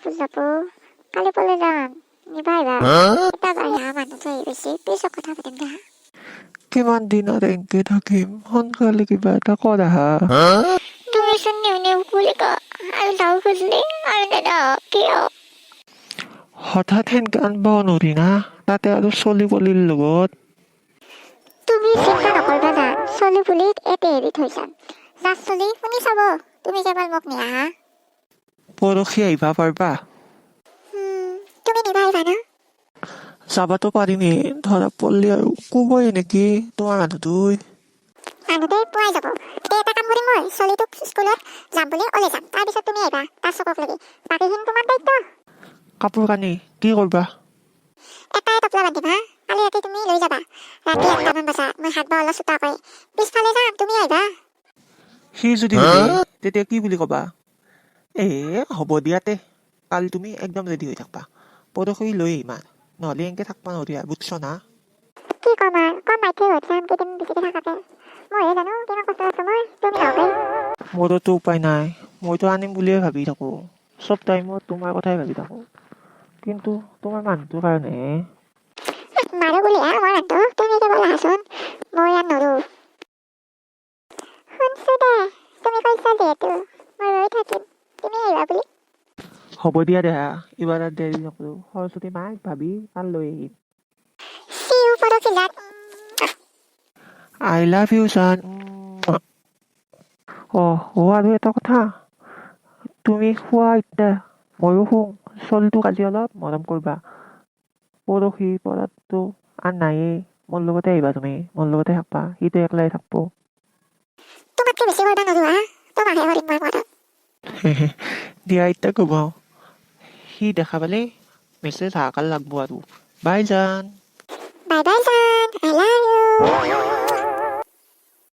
কাপোৰ চাপোৰ। কালি পলে যাম, নিবা আহিবা। এটা বাহিৰা মানুহটো আহি গৈছে, পিছত কথা পাতিম দে। কিমান দিন আৰু এনেকে থাকিম? সোনকালে কিবা এটা কৰা। তুমিচোন নিউ নিউ বুলি ক আৰু যাওঁ খুজিলে আৰু দাদা কিয়? হঠাৎ সেনকে আনবাও নৰি না, তাতে আৰু চলি পলিৰ লগত। তুমি চিন্তা নকৰিবা যা, চলি পুলিক এতে এৰি থৈ যাম। যা চলি শুনি চাব, তুমি কেৱল মোক নিয়া হা। পৰহি আহিবা পাৰবা? তুমি নিবা আহিবা না? যাবাতো পাৰিমেই, ধৰা পৰলি আৰু ক'বই নেকি তোমাৰ মানুহটোই। মানুহটোৱে পোৱাই যাব। এতিয়া এটা কাম কৰিম, মই চলিটোক স্কুলত যাম বুলি ওলাই যাম, তাৰপিছত তুমি আহিবা তাৰ চকক লাগি। বাকীখিনি তোমাৰ দায়িত্ব। কাপোৰ কানি কি কৰবা? এটাই টপলা বান্ধিম হা। কালি ৰাতি তুমি লৈ যাবা। ৰাতি 8টামান বজাত মই হাত বা অলপ চোতা কৰি পিছফালে যাম, তুমি আহিবা। সি যদি সোধে তেতিয়া কি বুলি ক'বা? এ হ'ব দিয়া তে, কালি তুমি একদম ৰেডি হৈ থাকবা, পৰহি লৈ আহিম আৰু নহ'লে এনেকে থাকবা নৰি আৰু, বুজছ না? কি ক'ম আৰু, কম মাইথে হৈ যাম কেইদিন বেছিকে থাকাকে। মইহে জানো কিমান কষ্ট আছো মই, তুমি নহ'লে। মোৰোতো উপায় নাই, মইতো আনিম বুলিয়ে ভাবি থাকোঁ, চব টাইমত তোমাৰ কথাই ভাবি থাকোঁ, কিন্তু তোমাৰ মানুহটোৰ কাৰণেহে। মাৰো বুলি হা মই মানুহটো, তুমি কেৱল আহাচোন, মই ইয়াত নৰো। শুনছো দে, তুমি কৈছা যিহেতু মই ৰৈ থাকিম তুমি আহিবা বুলি। হ'ব দিয়া দেহা, এইবাৰ আৰু দেৰি নকৰোঁ। সৰস্বতী মাক ভাবি কাল লৈ আহিম। চি ইউ পৰহিলাত। I love you জান। অঁ অ' আৰু এটা কথা, তুমি শুৱা এতিয়া, ময়ো শুওঁ। চলিটোক আজি অলপ মৰম কৰিবা। পৰহি পৰাতো আন নায়েই, মোৰ লগতে আহিবা তুমি, মোৰ লগতে থাকবা, সিটো একলাই থাকব। তোমাতকে বেছি কৰিব নোৱাৰো হা, তোমাকহে কৰিম মই মৰম। দিয়া, এতিয়া ঘুমাওঁ। সি দেখা পালে মেছেজ হাহাকাৰ লাগব আৰু। বাই জান। বাই বাই জান, I love you.